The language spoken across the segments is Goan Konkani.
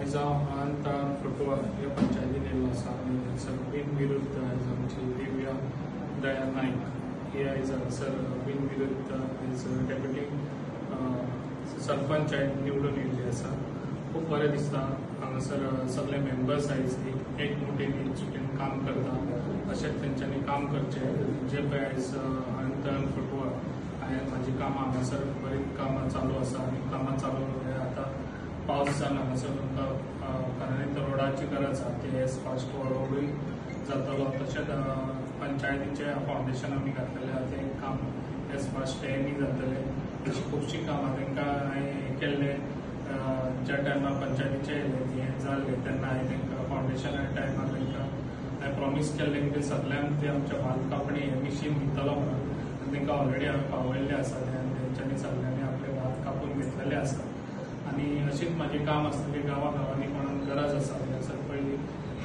आयज हांव अनंतताळान फोटवा ह्या पंचायतीन येयल्लो आसा आनी हांगासर बिनविरुद्ध आयज आमची दिव्या दया नायक ही आयज हांगासर बिनविरुद्ध आयज डेप्युटी सरपंच आयज निवडून येयल्ली आसा. खूब बरें दिसता हांगासर सगळे मेंबर्स आयज एकमुठीन एकजुटीन काम करता. अशेंच तेंच्यांनी काम करचें. जे पळय आयज अनंतताळान फोटवा हांवें म्हाजी कामां हांगासर बरीच कामां चालू आसा आनी कामां चालू आतां पावस जावन हांगासर तुमकां खऱ्यांनी तर रोडाची गरज आसा, ते एस फास्ट रोडूय जातलो. तशेंच पंचायतीचें फावंडेशन आमी घातलेलें आसा, तें काम एस फास्ट तेंय बी जातलें. अशीं खुबशीं कामां तांकां हांवें केल्लें. ज्या टायमार पंचायतीचें हें जाल्लें तेन्ना हांवें तांकां फावंडेशना टायमार तांकां हांवें प्रॉमीस केल्लें की ते सगल्यांक ते आमच्या भात कापणी हें मिशीन दितलो म्हणून, आनी तांकां ऑलरेडी हांवें पावयल्लें आसा तें आनी तेंच्यांनी सगल्यांनी आपलें भात कापून घेतलेलें आसा. आनी अशीच म्हाजें काम आसतलें, गांवा गांवांनी कोणाक गरज आसा थंयसर पयलीं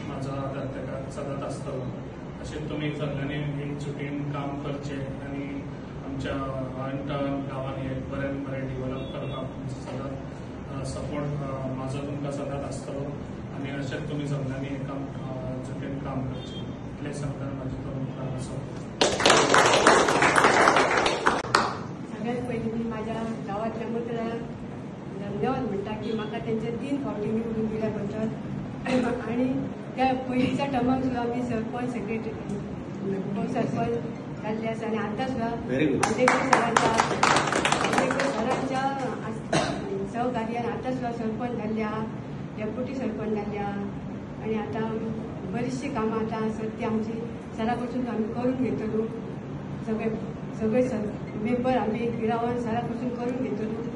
म्हाजो आदार ताका सदांच आसतलो. अशेंच तुमी सगल्यांनी एकजुटीन काम करचें आनी आमच्या अनंतताळ गांवांनी एक बऱ्यान बरें डिवलप करपाक तुमचो सदांच सपोर्ट म्हाजो तुमकां सदांच आसतलो. आनी अशेंच तुमी सगल्यांनी एकाजुटीन काम करचें इतलें सांगतना म्हाजें तुमकां सपोर्ट. सगळ्यात पयलीं मी माझ्या गांवांतल्या मतदारांक धन्यवाद म्हणटा की म्हाका तेंचे 3 फावटी निवडून दिल्या बद्दल. आनी त्या पयलींच्या टर्माक सुद्दां आमी सरपंच सेक्रेटरी उपसरपंच जाल्ले आसा आनी आतां सुद्दां आंबेडकर सरांच्या सहकार्यान आतां सुद्दां सरपंच जाल्ले आहा, डेप्युटी सरपंच जाल्ले आहा. आनी आतां बरीचशीं कामां आतां आसत ती आमची सरा कडसून आमी करून घेतलो. सगळे सगळे मेंबर आमी रावन सरा कडसून करून घेतलो.